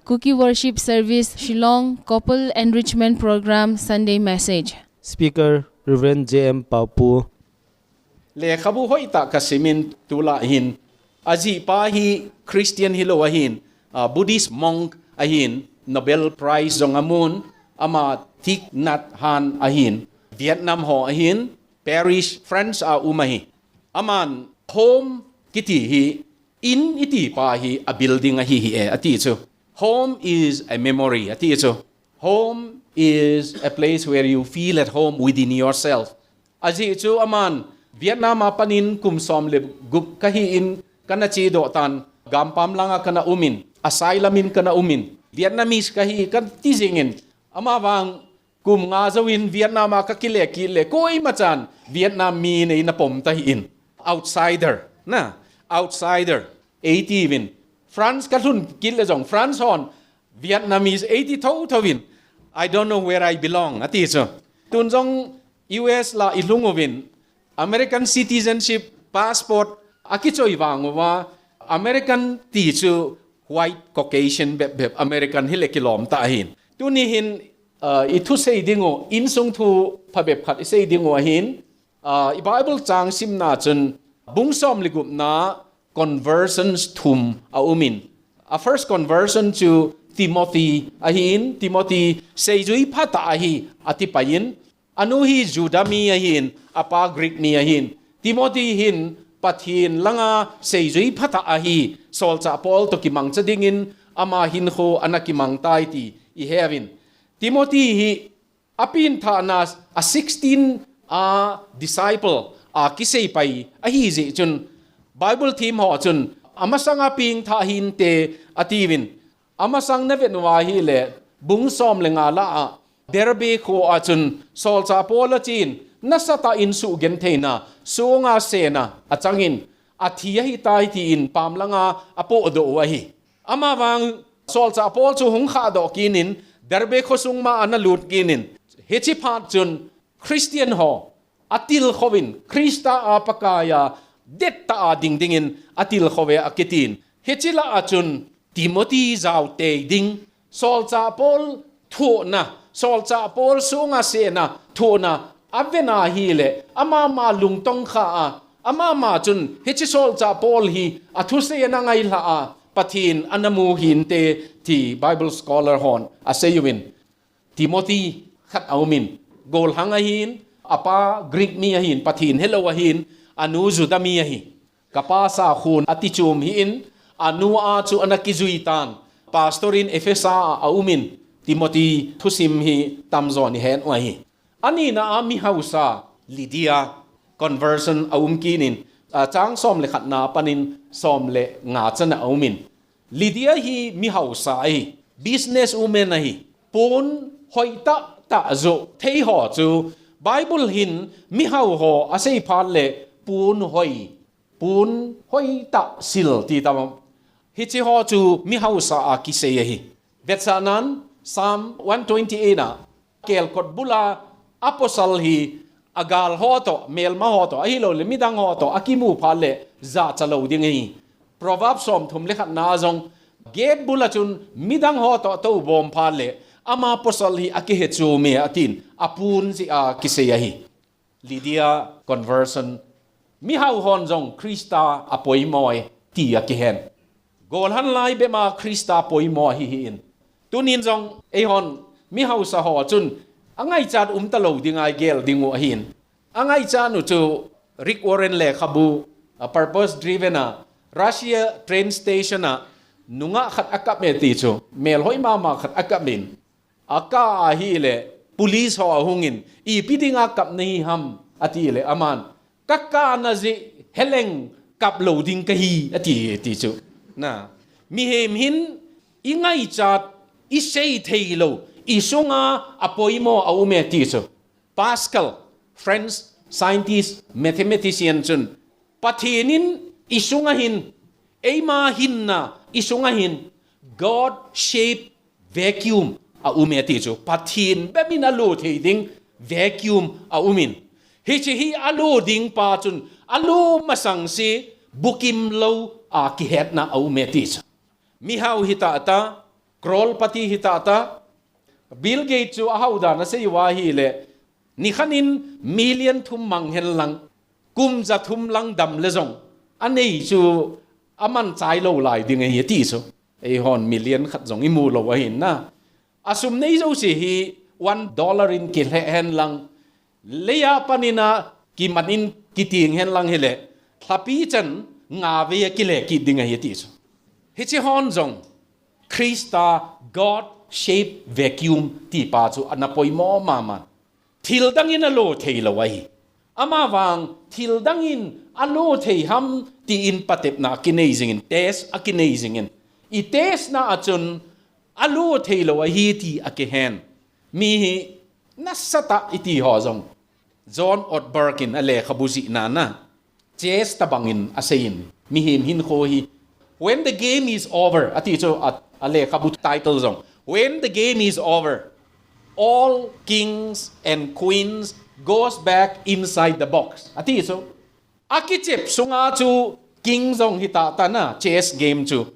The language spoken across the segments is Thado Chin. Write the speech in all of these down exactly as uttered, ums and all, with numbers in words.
Kuki Worship Service, Shillong, Couple Enrichment Program, Sunday Message. Speaker, Reverend J M Papu. Lekhabu hoitah kasimin tulai hin. Ajihpa hi Christian hilou ahin, ah, Buddhist monk ahin, Nobel Prize jong amun, ama Thich Nhat Hanh ahin, Vietnam ho ahin, Paris, France a um ahi. Aman home kiti hi, in iti pa hi a building ahi hi e, ati chu. Home is a memory, ati chu. Home is a place where you feel at home within yourself. Ajeh chu aman Vietnam a panin kum som le gup kahi in kana chedoh tan, gampam langa kana umin, asylum in kana umin, Vietnamese kahi kati jingin, amavang kum nga jouvin Vietnam a kakile kit le, koima chan Vietnam mi nei napom tahih in. Outsider, na, outsider, eiti vin. France kalhun kit le jong, France hon, Vietnamese eiti thotho vin. I don't know where I belong, ati chu. Tun jong U S la ilhung uvin, American citizenship, passport, akichoi vang uva, American ti chu white Caucasian bep bep American hile kilom ta ahin. Tuni hin, uh, i thusei ding u, insung thu phabep khat i sei ding u ahin, uh, i Bible chang simna chun bung som le gupna conversions thum a umin. A first conversion chu Timothy ahin, Timothy seijui phatah ahi ati pai in, anu hi Juda mi ahin, apa Greek mi ahin. Timothy hin Pathen langa seijui phatah ahi, Solchah Paul to kimangcha dingin ama hinkho ana kimang tai ti i he uvin. Timothy hi apengthahna a sixteen a disciple a kisei pai ahi jeh chun Bible thiem ho chun amasanga pengthah hinte ati uvin. Amasang na vet uva ahile, bung som le nga lah a, Derbe kho a chun, Solchah Paul achen, nasatah in suhgentheina, sunga sena, achangin, athi ahitai tin, pamlanga, apohdoh u ahi. Amavang, Solchah Paul chu hung khahdoh kit in, Derbe khosung ma ana lut kit in, hiche phat chun, Christian ho, atilkhouvin, Christa a Pakai a, dettah a ding dingin, atilkhouve akitin. Hiche lah a chun, Timothy jaotei ding, Solchah Paul thohna, Solchah Paul sunga sena, thohna, aven ahile, amama lungtong kha a, amama chun, hiche Solchah Paul hi, athusei ana ngailha a, Pathen ana mu hinte, ti Bible scholar hon, asei uvin. Timothy khat aumin, gollhang ahin, apa Greek mi ahin, Pathen helou ahin, anu Juda mi ahi. Kapa sakhon ati chom hih in, anu a chu ana kijui tan, pastor in Ephesus a aumin, Timothy thusim hi tamjon ihet u ahi. Anina a mihausa, Lydia, conversion aum kit in, a chang som le khatna panin som le nga chan a aumin. Lydia hi mihausa ahi, business woman ahi. Pon hoitah tah joh thei ho chu Bible hin mihau ho asei phat le pon hoi, pon hoitah sil ti tam. Hiche ho chu mihausa a kisei ahi. Vetsahnan Psalm one twenty-eight a kelkot bula apasal hi agal ho to, melma ho to, ahilou le midang ho to, akimu phat le jachalou ding ahi. Proverbs som thum le khatna jong, gate bula chun midang ho to, toubom phat le, ama pasal hi akihe chu me atin, apon jeh a kisei ahi. Lydia conversion, mihau hon jong Christa apoimo e, ti akihen. Gollhang lai bep a Christa poimo ahi hih in. Tunin jong eihon mihausa ho chun angaichat umtalou ding a igel ding u ahin. Angaichat u chu Rick Warren lekhabu, a purpose driven a, Russia train station a, nungah khat akap e ti chu, melhoi mama khat akap in. Akah ahile, police ho ahungin, ipi dinga kap nahi ham, ati le, aman, kakah na jeh heleng kap lou ding kahi, ati, ati chu. Na, mihem hin, ingaichat, isei theilou, isunga apoimo aume ti chu. Pascal, French scientist, mathematician chun, Pathen in isunga hin, eima hinna isunga hin, God shape vacuum aume ti chu. Pathen bep in alo thei ding vacuum aumin. Hiche hi alo ding pa chun, alo masang se bukim lou a kihetna aume ti chu. Mihau hitahtah, Crorepati hita ta. Bill Gates chu ahau dan asei uva ahile, nikhat in million thum mang hen lang, kum ja thum lang dam le jong, anei chu aman chai lou lai ding ahi ati chu. Eihon million khat jong imu lou ahin na. Asum nei jouse hi one dollar in kilheh hen lang, leiya pan in a kiman in kiting hen lang hile, lhapi chan nga vei a kile kit ding ahi ati chu. Hiche hon jong, Christa God shaped vacuum ti pa chu ana poimo mama. Thil dang in alo thei lou ahi. Amavang thil dang in alo thei ham ti in patepna akinei jing in, test akinei jing in. I test na a chun alo thei lou ahi ti akihen. Mi hi nasatah iti ho jong. John Ortberg in alekhabu jih na na. Chess tabang in asei in, mihem hinkho hi, "When the game is over," ati chu a, alekhabu title jong. "When the game is over, all kings and queens goes back inside the box," ati chu. Akichep sunga chu king jong hita ta na, chess game chu.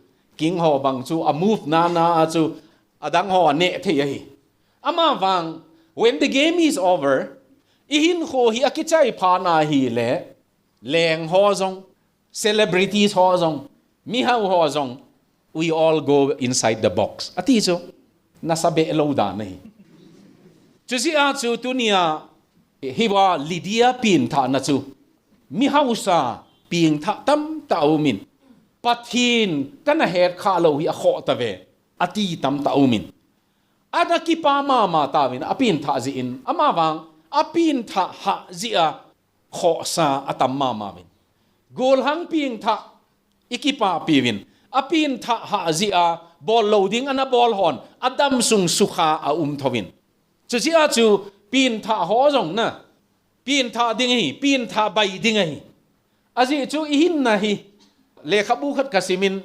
King ho bang chu a move na na a chu adang ho aneh thei ahi. Amavang, when the game is over, i hinkho hi akichai phat na hile, leng ho jong, celebrities ho jong, mihao ho jong, "We all go inside the box," ati chu. Nasa beh lou dan ahi. Chujeh a chu tunia hiva Lydia pengthahna chu, mi hausa pengthah tamtah aumin, "Pathen kana het kha lou hi akhoh tave," ati tamtah aumin. Ana kipa mama tauvin, apengthah jeh in, amavang apengthah hah jeh a khohsa atam mama uvin. Golhang pengthah i kipapi uvin, apengthah hah jeh a bol lou ding ana bol hon, adam sung sukha aum thouvin. Chujeh a chu pengthah ho jong na, pengthah ding ahi, pengthah bai ding ahi. Ajeh chu i hinna hi, lekhabu khat kasim in,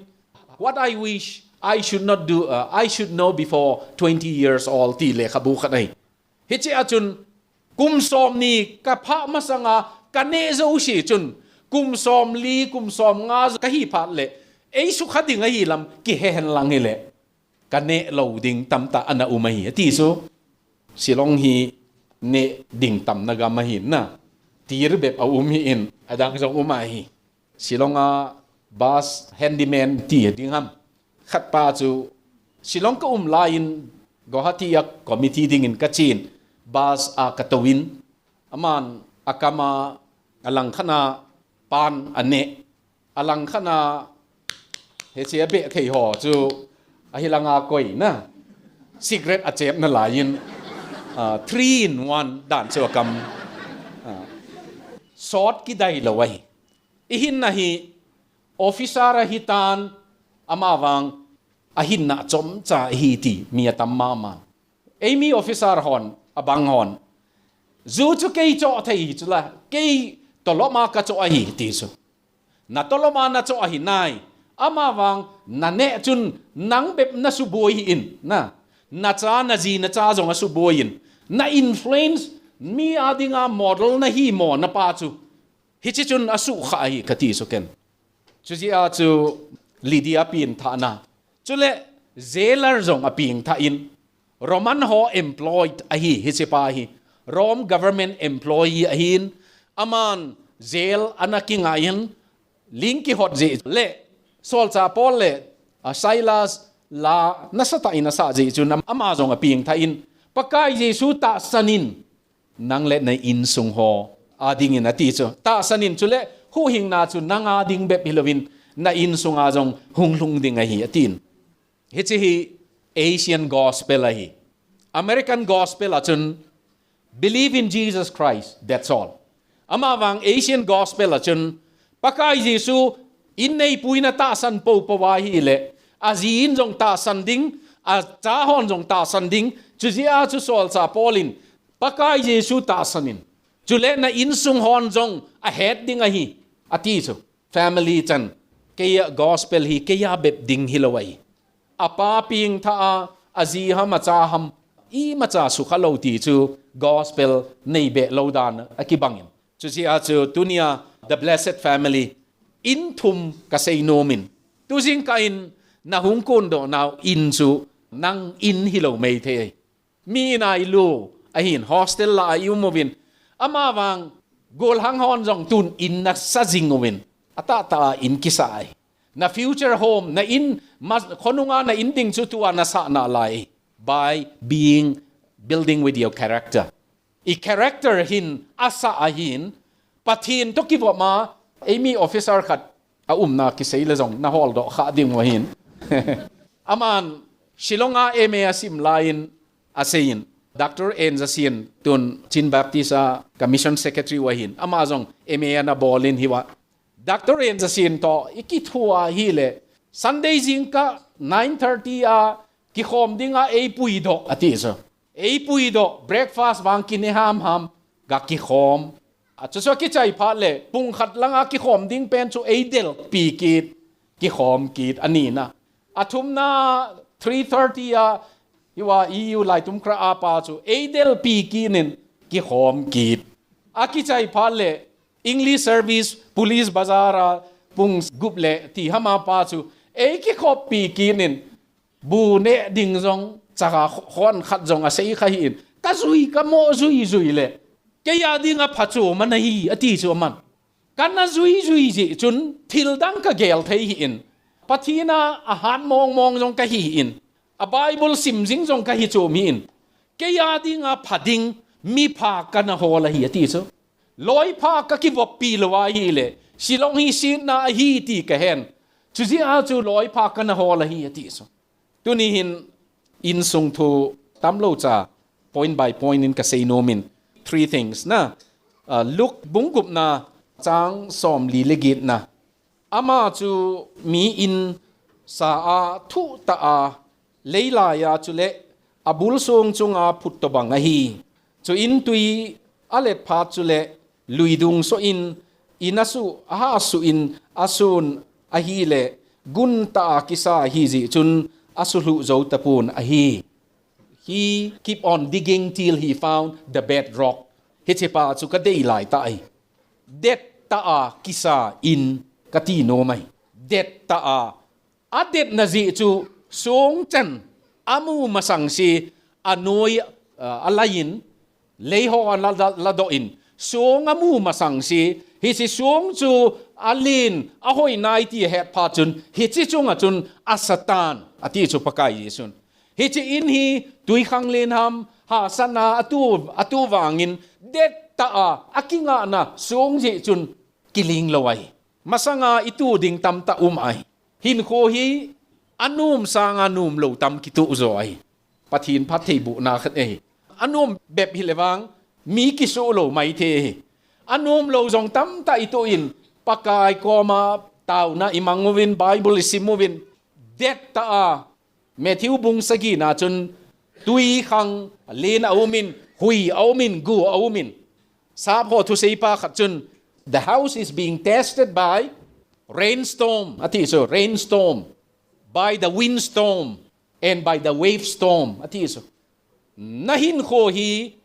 "What I wish I should not do, uh, I should know before twenty years old," ti lekhabu khat ahi. Hiche a chun, kum somni kaphah masanga kaneh jouse chun, kum somli, kum somnga kahi phat le, ei sukha ding ahi lam kihe hen lang hile, kaneh lou ding tamtah ana um ahi, ati chu. Shillong hi neh ding tamna gam ahin na. Tir bep aum hi in, adang jong um ahi. Shillong a bus handyman ti ding ham. Khat pa chu Shillong kaum laiyin Guwahati a committee dingin kachen, bus a katouvin, aman akam a, alangkhat a pan aneh, alangkhat a hiche abeh thei ho chu ahi langa koi na, cigarette achep nalaiyin, ah, three in one dan chu akam, ah, sot kidai lou ahi. I hinna hi officer ahitan, amavang ahinna chomcha ahi ti mi atam mama. Eimi officer hon, abang hon, "Ju chu kei choh thei hi chula, kei tolop a kachoh ahi," ti chu. Na tolop a nachoh ahi nai. Amavang naneh chun nang bep nasuboi hih in, na, nacha, naji, nacha jong asuboi in, na influence, mi a dinga model nahi mo napa chu. Hiche chun asukha ahi kati chu ken. Chujeh a chu Lydia pengthahna. Chule jailer jong apengthah in, Roman ho employed ahi, hiche pa hi. Rome government employee ahin, aman jail ana kingai in, ling kihot jeh le, solchah Paul le, a, Silas la nasatah in asah jeh chun, ama jong apengthah in, "Pakai Jesu tahsan in, nang le na insung ho a dingin," ati chu. "Tahsan in chule, huhhingna chu nang a ding bep hilouvin, na insunga jong hung lhung ding ahi," atin. Hiche hi Asian gospel ahi. American gospel a chun, "Believe in Jesus Christ, that's all." Amavang Asian gospel a chun, Pakai Jesu in neipuin atahsan poupou ahile, aji in jong tahsan ding, acha hon jong tahsan ding, chujeh a chu solchah Paul in, "Pakai Jesu tahsan in, chule na insung hon jong ahet ding ahi," ati chu. Family chan, keiya gospel hi keiya bep ding hilou ahi. Apa pengthah a, aji ham, acha ham, imacha sukha lou ti chu gospel nei beh lou dan akibang in. Chujeh a chu tunia The Blessed Family in thum kasei nom in. Tujingkah in nahung kondoh nau in chu nang in hilou maithei. Mi in a ilu, ahin hostel lah a i um uvin. Amavang, golhang hon jong tun in nasa jing uvin. Atahtah a in kisa ahi. Na future home, na in, ma-, khonunga na in ding chu tua nasah nalai. By being, building with your character. I character hin, asah ahin, Pathen toh kivop ma, eimi officer khat, aumna kisei le jong, na holdoh kha ding u ahin. Aman, Shillong a M A asim laiyin, aseiyin. Doctor N. Zasien tun Chin Baptist a Commission Secretary u ahin. Ama jong M A ana bolin hiva. Doctor N. Zasien toh, i kithu ahile. Sunday jingkah nine thirty a, kikhom dinga eipuidoh, ati chu. Eipuidoh, breakfast vang kine hamham, ga kikhom. Achu chu kichai phat le, pung khat langa kikhom ding pen chu eidelpi kit, kikhom kit, anina. Athumna three thirty a, hiva E U Laitumkra a pa chu, eidelpi kit in, kikhom kit. Akichai phat le, English service, Police Bazar a, pung gup le, ti hama pa chu, eikikhoppi kit in, bu neh ding jong, chaka khon khat jong asei kha hin, kajui kamo juijui le, kei a dinga phachu mana hi, ati chu aman. Kana juijui jeh chun, thil dang kagel thei hin, Pathen a ahat mongmong jong kahi in, a Bible sim jing jong kahi chom hin, kei a dinga pha ding, mipha kana hol ahi, ati chu. Loipha kakivoppi lou ahile, Shillong hi sitna ahi ti kahen. Chujeh a chu loipha kana hol ahi, ati chu. Tuni hin insung thu tamlou cha, point by point in kasei nom in, three things na. Ah, Luke bung gupna chang somli le getna. Ama chu mi in sa a thuhtah a leilai a chule abul song chunga phut tobang ahi. Chuin tui alet phat chule luidung soh in, in asuh, ahasuh in asun ahile, guntah a kisa ahijeh chun asuhluh jou tapon ahi. He keep on digging till he found the bedrock. Hichepa chu kadei laitah ahi. Dettah a kisa in kati nom ahi. Dettah a, adetna jeh chu songchan amu masang se, anoi, ah, alaiyin, leiho ana la, ladoh in, song amu masang se, hiche song chu alen, ahoi nai ti ahet phat chun, hiche chunga chun asatan, ati chu Pakai Jesun. Hiche in hi twikhanglen ham, hahsatna atu, atu vangin, dettah a, akingahna song jeh chun kiling lou ahi. Masanga itu ding tamtah um ahi. Hinkho hi anom sanga nomlou tam kitoh jo ahi. Pathen phattheibohna khat ahi. Anom bep hile vang, mi kisoh lou maithei ahi. Anomlou jong tamtah itoh in, Pakai koma taona imang uvin, Bible isim uvin, dettah a, Matthew bung sagina chun, twikhanglen aumin, hui aumin, gu aumin. Sapho thuseipa khat chun, the house is being tested by rainstorm, ati chu, rainstorm, by the windstorm, and by the wavestorm, ati chu. Nahinkho hi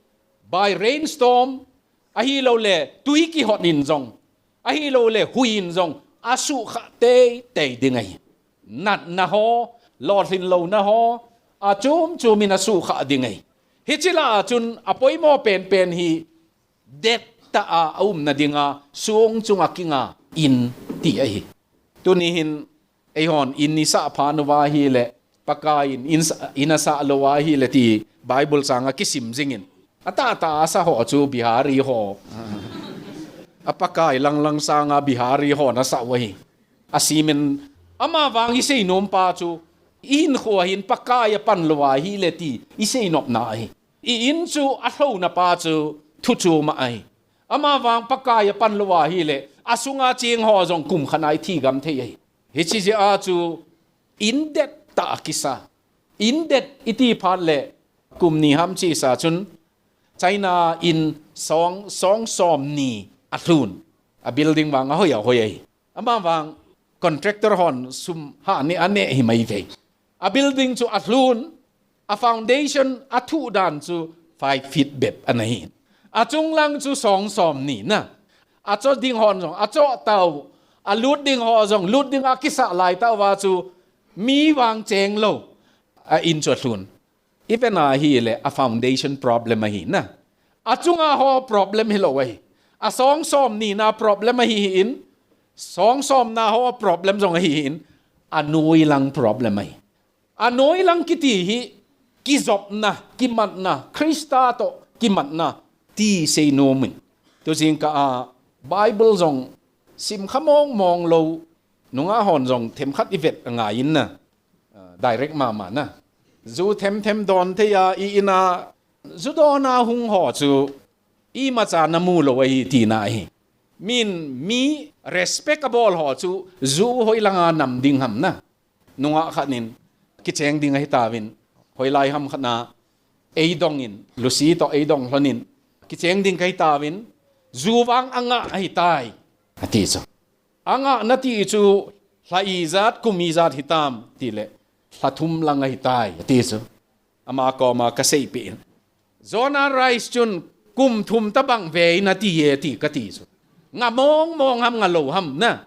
by rainstorm, ahilouleh twi kihot in jong, ahilouleh hui in jong, asuhkhah teitei ding ahi. Natna ho, lolhin louna ho, achom chom in asuhkhah ding ahi. Hiche lah a chun apoimo penpen hi, dettah a aumna dinga, song chunga kinga in ti ahi. Tuni hin, eihon in isah phat uva ahile, Pakai in, in sa-, in asah lou ahile ti Bible chang a kisim jingin. Atahtah a asah ho chu Bihari ho. A Pakai langlang sanga Bihari ho nasah u ahi. Asimin, amavang isei nompa chu, ihinkho hin Pakai apan lou ahile ti isei nopna ahi. I in chu alhouna pa chu thuchom ahi. Amavang Pakai apan lou ahile, asunga cheng ho jong kum khat a ithi gam thei ahi. Hiche jeh a chu in dettah a kisa. In det iti phat le kum ni ham chesa chun China in song, song somni alhun. A building vang ahoi ahoi ahi. Amavang contractor hon sum hah neh aneh hi maithei. A building chu alhun, a foundation athuh dan chu five feet bep ana hi. Achunglang chu song somni na. Acho ding hon jong, acho tau, alut ding ho jong, lut ding a kisah lai tauva chu mi vang cheng lou. a in chu alhun. Ivet a ahile a foundation problem ahi na. Achunga ho problem hilou ahi. Asong som nina problem ahi in. Song somna ho problem jong ahi in. Anoi lang problem ahi. Anoi lang kiti hi kijopna, kimatna, Christa toh kimatna ti seinom in. Tujing ka a Bible jong simkha mong mong lou, nungah hon jong themkhat ivet angai in na. Ah, direct mama na. Ju them them don thei a i in a, ju don a hung ho chu imacha namu lou ahi tina ahi. Min mi respect abol ho chu ju hoilang a nam ding ham na. Nungah khat in kicheng ding ahi tauvin, hoilai ham khat na eidong in, Lucy toh eidong lhon in, kicheng ding kahi tauvin, ju vang angah ahi tai, ati chu. Angah nati chu lha ijat, kum ijat hitam, tile lha thum lang ahi tai, ati chu. Ama koma kaseipeh in, Jonah Rice chun kum thum tabang vei nati e ti kati chu. Nga mong mong ham, nga lou ham na.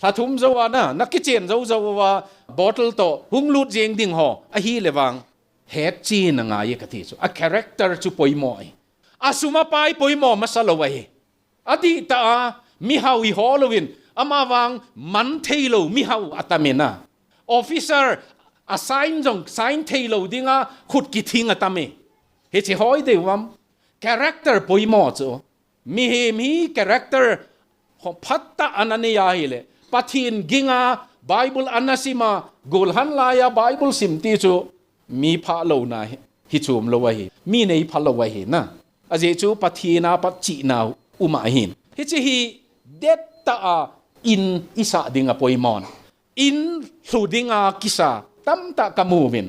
Lha thum jou a na, nakichen jou jou a bottle toh hung lut jeng ding ho ahile vang, hetchen angai e kati chu. A character chu poimo ahi. Asum apai poimo masa lou ahi. Adihtah a mihao iho louvin, ama vang man theilou mihao atam e na. Officer a sign jong sign theilou dinga khut kithing atam e. Hiche hoi deu ham? Character poimo chu. Mihem hi character ho phatah ana nei ahile, Pathen ginga Bible ana sima, golhan laiya Bible sim ti chu mi phalouna hi, hi chom lou ahi. Mi neipha lou ahi na. Ajeh chu Pathen a pat chihna um ahin. Hiche hi dettah a in isah ding apoimon. In lhu dinga kisa tamtah kamu uvin.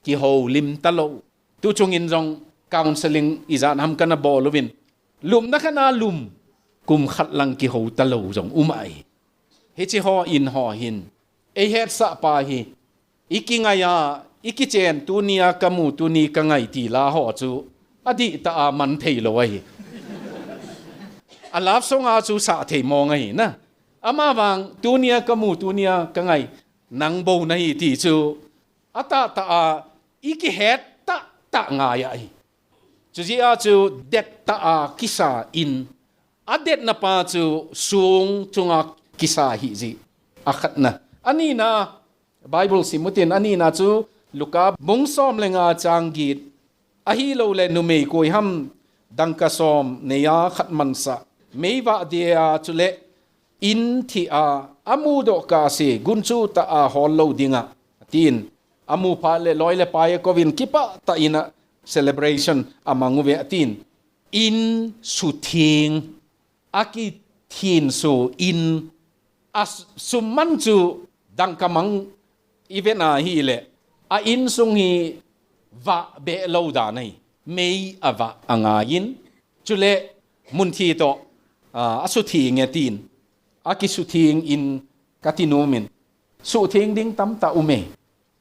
Kihoulim talou. Tuchung in jong counseling ijat ham kana bol uvin. Lumna khat na lum, kum khat lang kihou talou jong um ahi. Hiche ho in ho hin eihetsah pa hi, ikingai a, ikichen, tunia kamu, tuni kangai ti la ho chu adihtah a man theilou ahi. A love song a chu sah thei mong ahi na. Ama vang, tunia kamu, tunia kangai, nang bou nahi ti chu atahtah a ikihet tahtah ngai ahi. Chujeh a chu dettah a kisa in, adetna pa chu song chunga kisa hijeh. Akhatna. Anina, Bible sim utin, anina chu Luka bung som le nga chang get. Ahilouleh numei koi ham dangka som neiya khat mansah, meivah dia chule in thih a, amudoh kahse, gunchu tah a hol lou dinga, atin. Amu phat le loi le pai akouvin kipah tah in a celebration amang uve, atin. In sutheng, akithenso in, asumang chu dangka mang ivet na hile, a insung hi vah behlou dan ahi. Mei avah angaiyin, chule munthi toh, a, asutheng e tin. Akisutheng in kati nomin. Sutheng ding tamtah um e.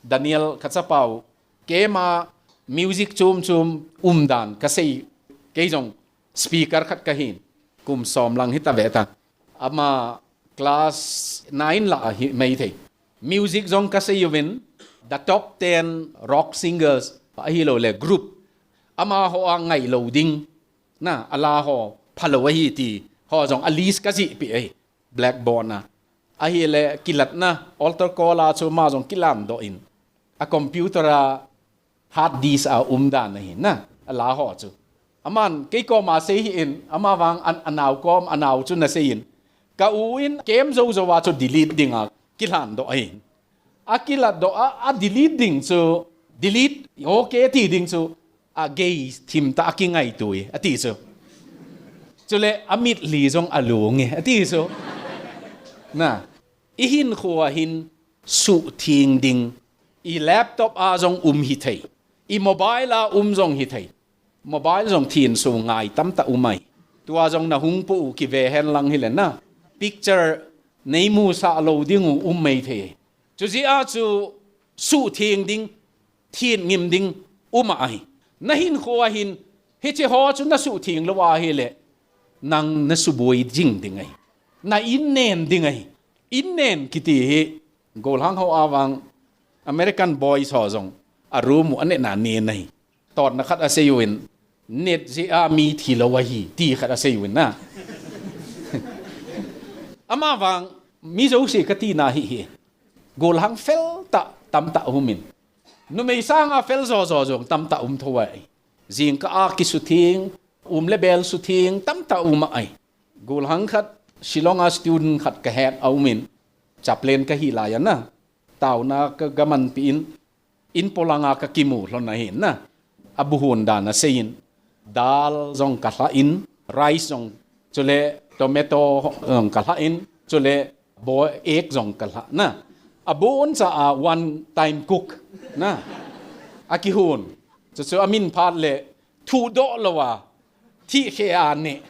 Daniel kachapa u, keima music chom chom umdan kasei, kei jong speaker khat kahin, kum som lang hita ve ta. Ama class nine lah ahi maithei. Music jong kasei uvin, the top ten rock singers, ahilouleh group, amaho a ngailou ding, na, ala ho phalou ahi ti ho jong a list kajih peh ahi. Blackboard na. Ahile kilatna, altar call a chu ama jong kilandoh in. A computer a hard disk a umdan ahi na, ala ho chu. Aman, kei koma sei hih in, ama vang an, anao kom, anao chu nasei in. Ka u in, kem jou jou a chu delete dinga, kilandoh ahi. Akilatdoh a, a delete ding chu, delete, okay ti ding chu, agei thim tah a kingaito e, ati chu. Chule, amitlhi jong alung e, ati chu. Na, ihinkho a hin suhtheng ding, i laptop a jong um hithei, i mobile a um jong hithei. Mobile jong thenso ngai tamtah um ahi. Tua jong nahung pu u kive hen lang hile na. Picture neimusah lou ding u um maithei. Chujeh a chu suhtheng ding, thenngim ding um ahi. Nahinkho a hin, hiche ho chu nasuhtheng lou ahile, nang nasuboi jing ding ahi. Na in nen ding ahi. In nen kiti hi, golhang ho a vang, American boys ho jong, a room u a neh na ne na hi. Totna khat a sei uvin, net jeh a mi thi lou ahi, ti khat a sei uvin na. Ama vang, mi jouse ka tina hi hi. Golhang fel tah, tam tah um in. Numei sanga fel jo jo jong tam tah um tho ahi. Jingkah a kisutheng, um le bel sutheng, tam tah um ahi. Golhang khat, Shillong a student khat ka het a um in, chaplain ka hi lai a na. Taona ka, ka manpi in, in polanga ka kimu lhon ahi na. A bu hon dan a sei in, dal jong ka lha in, rice jong, chule tomato jong ka lha in, chule boil egg jong ka lha na. A bu hon cha a one time cook na. A kihon. Chu chu a min phat le, thu doh lou a, thih khe a neh.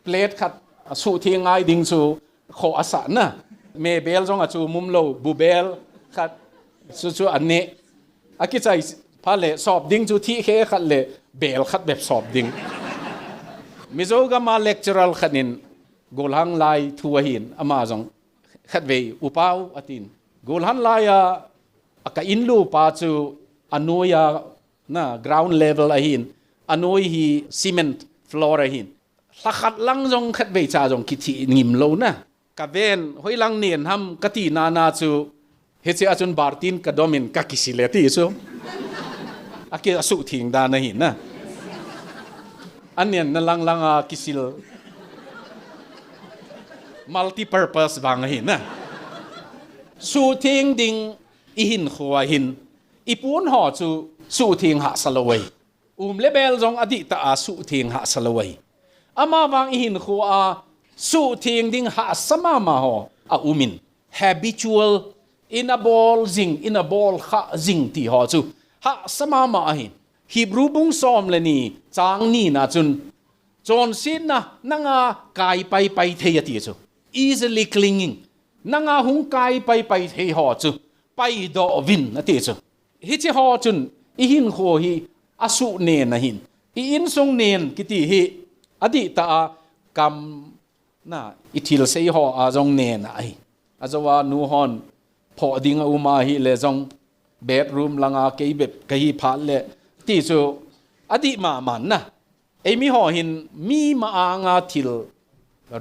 Plate khat, a suhtheng ngai ding chu, kho a sah na. Me bel jong a chu mum lou, bu bel khat, chu chu a neh. A kichai phat le, sop ding chu thih khe khat le, bel khat bep sop ding. Mizo gam a lecturer khat in, Golhang lai thu ahin, ama jong khatvei, U Pau, a tin. Golhang lai a, a ka in lu pa chu, a noi a, na, ground level ahin, a noi hi cement floor ahin. Lha khat lang jong khatvei cha jong kithi ngim lou na. Ka ven, hoi lang nen ham ka tina na chu, hiche a chun bartin ka dom in ka kisil e ti chu. A ki a suhtheng dan ahi na. A nen na lang lang a kisil. Multi-purpose vang ahi na. Suhtheng ding i hinkho a hin. I pon ho chu suhtheng hahsa lou ahi. Um le bel jong a dihtah a suhtheng hahsa lou ahi. Ama vang i hinkho a suhtheng ding hahsa mama ho a um in. Habitual, in a bol jing, in a bol kha jing ti ho chu. Hahsa mama ahi. Hebrew bung som le ni, chang ni na chun. Chonsetna, nanga kai pai pai thei a ti chu. Easily clinging. Nanga hung kai pai pai thei ho chu. Pai doh vin a ti chu. Hiche ho chun i hinkho hi a suh nen ahin. I insung nen kiti hi a dihtah a kam na i thil sei ho a jong nen ahi. A jo a nu hon phoh ding a um ahi le jong bedroom langa kei bep ka hi phat le ti chu a dih mama na. Eimi ho hin mi ma anga thil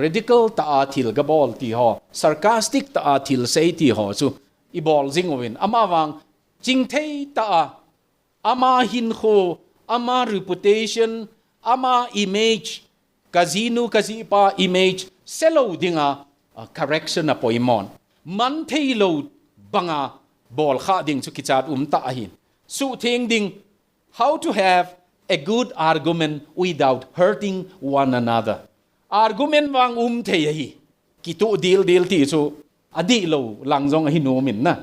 radical tah a thil ka bol ti ho, sarcastic tah a thil sei ti ho chu i bol jing uvin. Ama vang chingthei tah a ama hinkho, ama reputation, ama image, ka jinu, ka jipa image, se lou dinga, a, correction a poimon. Man thei lou banga bol kha ding chu kichat um tah ahin. Suhtheng ding, how to have a good argument without hurting one another. Argument vang um thei ahi. Kituh dil dil ti chu a dih lou lang jong ahi nom in na.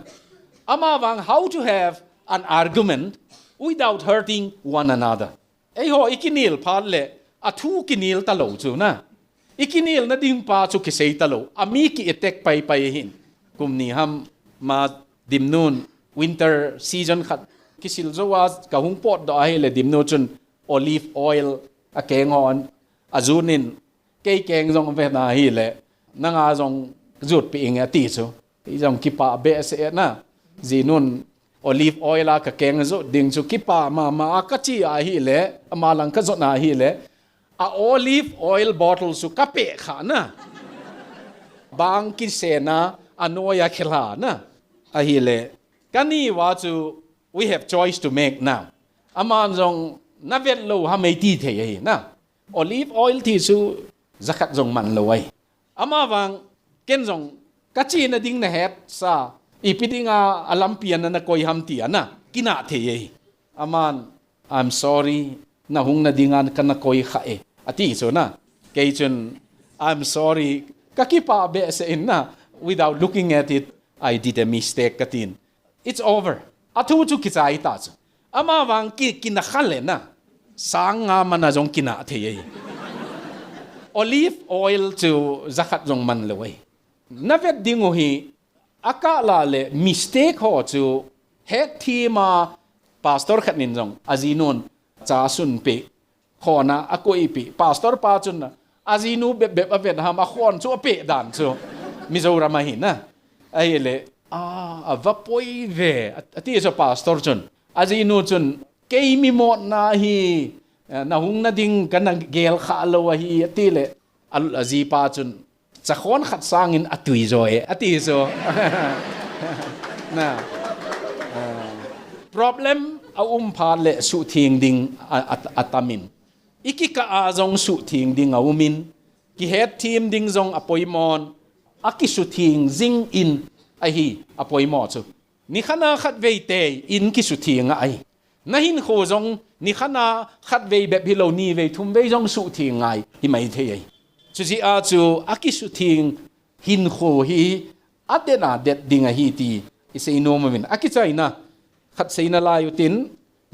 Ama vang how to have an argument without hurting one another. Eiho i kinel phat le a thu kinel ta lou chu na. I kinel na ding pa chu kisei ta lou. A mi ki attack pai pai hin. Kum ni ham ma Dimnun winter season khat kisil jou a ka hung potdoh ahi le Dimnu chun olive oil a keng hon a jun in Kei keng jong vet na hi le, nanga jong jut pi inge ati chu. Hi jong kipa behseh na. Jinun olive oil a ka keng jut ding chu kipa mama a ka chi ahi le, ama lang ka jot na hi le. A olive oil bottle chu ka pe kha na. Bang kise na, a noi a khela na. Ahi le, ka ni va chu, we have choice to make now. Aman jong na vet lo ha mei ti thei ahi na. Olive oil ti chu jakhat jong man lo ai. Ama vang ken jong ka chi na ding na het sa ipi ding a, a lampi a na koi ham ti a na kina thei ai. Aman, "I'm sorry, na hung na ding a ka na koi kha e," ati chu na. Kei chun, "I'm sorry, ka kipa behseh in na, without looking at it, I did a mistake," ka tin. It's over. A thu chu kichai ta chu. Ama vang ki, kina kha le na. Sang nga mana jong kina thei ai. Olive oil chu jakhat jong man lo ai. Na vet ding u hi, a ka la le mistake ho chu het thi ma pastor khat nin jong a jinun cha sun pe. Khon a a koi pi. Pastor pa chun a jinu bep bep a vet ham a khon chu a pe dan chu. Mizoram a hi na. Ahi le, a, a va poi ve, a, a ti chu pastor chun. A jinu chun, "Kei mi motna hi, eh, na hung na ding ka na gel kha lo ahi," a ti le, a, a jipa chun, "Chakhon khat sangin a tui jo e," a ti chu. Na. Ah. Problem a um phat le suhtheng ding a, a, a tamin. I kikah a jong suhtheng ding a umin, kihet thim ding jong a poimon, a kisuhtheng jing in ahi a poimo chu. Nikhat a khat vei te in kisuhtheng a ahi. Na hinkho jong nikhat a khat vei bep hi lo, ni vei thum vei jong suhtheng ngai hi mai thei ahi. Chu jeh a chu a kisuhtheng hinkho hi a det a det ding ahi ti i sei nom uvin. A kichaina khat seina lai utin,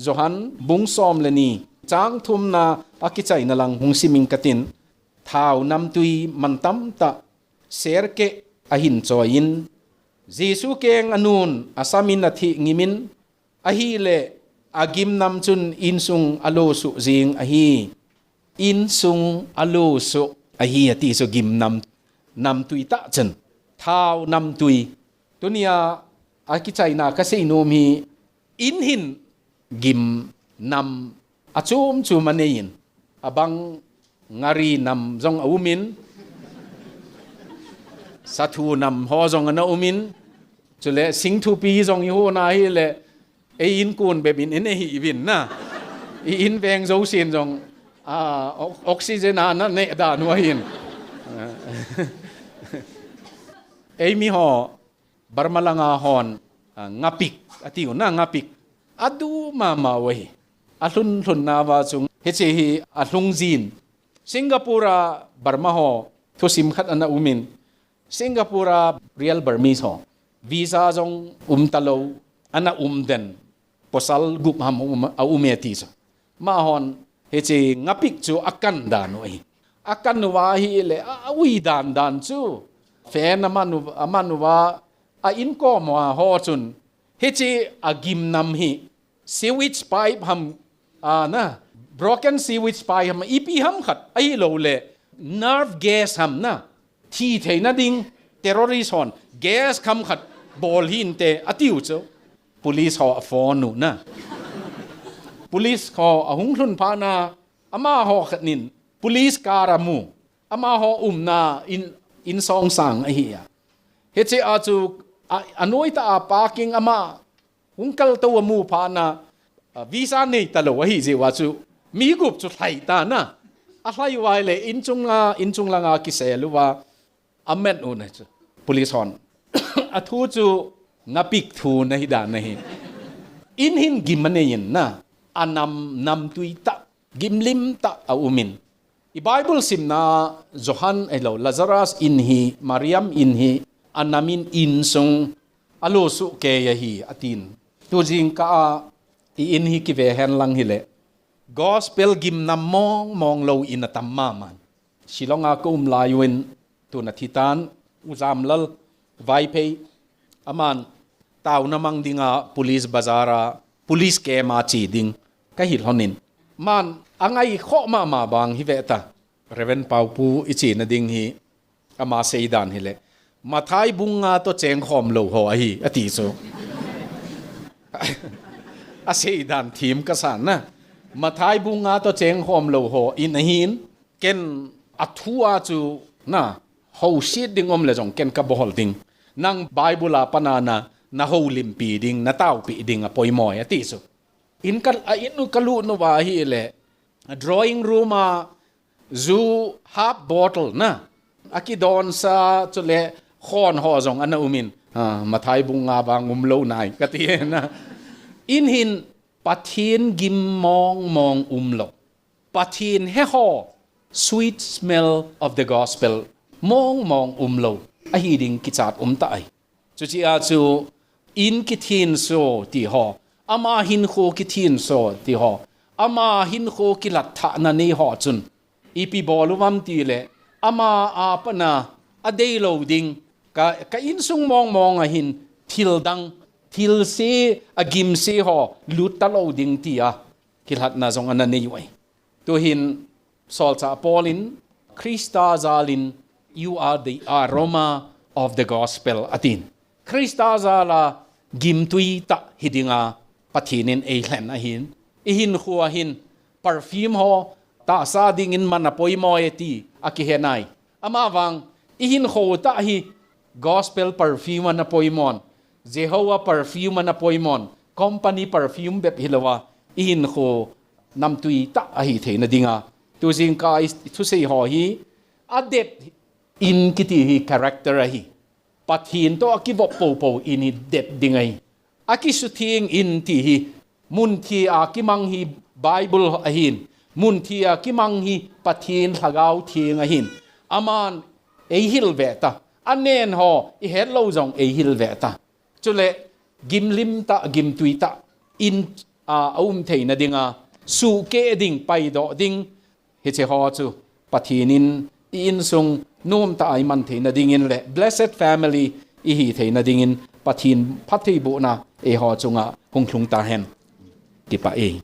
Johan bung som le ni, chang thumna a kichaina lang hung sim ing katin, thao namtui man tamtah serkeh a hin choi in, Jesu keng a nun a sam in a thih ngim in, ahile a gimnam chun insung a lo suh jing ahi. Insung a lo suh ahi a ti chu gimnam, namtui tah chun. Thao namtui. Tunia a kichaina ka sei nom hi, in hin gimnam a chom chom a nei in, a bang ngari nam jong a um in, sathu nam ho jong ana um in, chule singthupi jong i hon ahile, ei in kun bep in in ei hi uvin na. I in veng jousen jong, a, o-, oxygen a na neh dan u ahin. Ei mi ho, Burma langa hon, a, ngapik, a ti u na ngapik. A du mama u ahi. A lhun lhun nauva chu, hiche hi a lhung jin. Singapore a Burma ho, thusim khat ana um in. Singapore a real Burmese ho. Visa jong um ta lo, ana um den. Pasal gup ham um, a um e ti chu. Amahon, hiche ngapik chu a kan dan u ahi. A kan uva ahile, a, a ui dan dan chu. Fan a man u, a man uva, a inkom uva ho chun. Hiche a gimnam hi. Sewage pipe ham, a na. Broken sewage pipe ham, ipi ham khat. Ahilou le, nerve gas ham na. Thi theina ding, terrorist hon, gas kham khat bol hinte, a tiu chu. Police ho a phone u na. Police ho a hung lhun phat na, amaho khat nin, police car a mu. Amaho umna in, in song sang ahi a. Hiche a chu, a, a noi tah a parking ama, hung kal to a mu phat na, a, visa nei ta lo ahi jeh uva chu, mi gup chu lhai ta na. A lhai uva le, in chung a, in chung langa kisel uva, a met u na chu. Police hon. A thu chu ngapik thu na hi dan ahi. In hin gim a nei in na. A nam, namtui tah, gimlim tah a um in. I Bible simna Johan, eh, lo, Lazarus in hi, Mariam in hi, a nam in insung a lo suh kei ahi, a tin. Tu jingkah a, i in hi kive hen lang hile. Gospel gimnam mong mong lo in a tam mama. Shillong a ka um lai uvin, tuna thi tan, U Jamlal Vaiphei, aman taona mang dinga police bazar a, police camp a che ding ka hi lhonin. Aman a ngai khoh mama bang hi ve ta. Reverend Paupu i chena ding hi, ama seidan hile. Mathai bung nga to cheng khom lo ho ahi, a ti chu. A seidan thim ka san na. Mathai bung nga to cheng khom lo ho in ahin, ken a thu a chu na, ho sit ding um le jong ken ka bol ding. Nang Bible a pana na, na ho limpi ding, na taopi ding a poimo e a ti chu. In ka, a in u ka lut nu va hile, a drawing room a ju half bottle na. A kidon sa chule khon ho jong ana um in. Ha, Mathai bung nga vang um lo nai, ka ti na. In hin Pathen gim mong mong um lo. Pathen he ho, sweet smell of the gospel, mong mong um lo, ahi ding kichat um ta ai. Chuche a chu in kithin so ti ho, ama hinkho kithin so ti ho, ama hinkho kilat thahna nei ho chun, ipi bol u vam ti le, ama a pana a dei lo ding, ka, ka insung mong mong a hin thil dang, thil se, a gim se ho, lut ta lo ding ti a. Kilhatna jong ana nei u ai. Tuhin Solchah Paul in, Krista jal in, "You are the aroma of the gospel," a tin. Christa jal a gimtui tah hi dinga Pathen in eilhen ahin. Ihinkho a hin perfume ho tahsa dingin man apoimo e ti akihe nai. Amavang ihinkho tah hi gospel perfume ana poimon, Jehovah perfume ana poimon, company perfume bep hilouva, ihinkho namtui tah ahi theina dinga. Tujingkah i thusei ho hi, adet in kiti hi character ahi. Pathen toh akivop poupou in hi det ding ahi. Akisutheng in ti hi, munthi a kimang hi Bible ahin, munthi a kimang hi Pathen Lhagao Theng ahin. Aman eihil ve ta, anen ho ihet lou jong eihil ve ta. Chule gimlim tah, gimtui tah in a, aum theina dinga, suhkeh ding, paidoh ding, hiche ho chu Pathen in i insung nomtah a iman theina dingin le blessed family ihi theina dingin Pathen phattheibohna eiho chunga hung lhung tahen. Kipah e.